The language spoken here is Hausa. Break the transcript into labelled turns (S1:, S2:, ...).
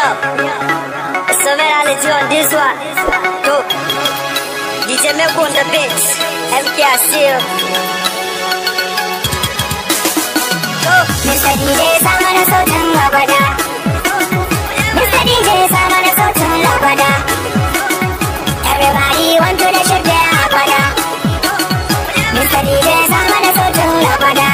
S1: Yo, Sovereignty on this one. Go. DJ Meko on the beat. MK Asil. Go.
S2: Mr. DJ sama na sautin lagwada. Mr. DJ sama na sautin lagwada. Everybody want to the shake their agbada. Mr. DJ sama na sautin lagwada.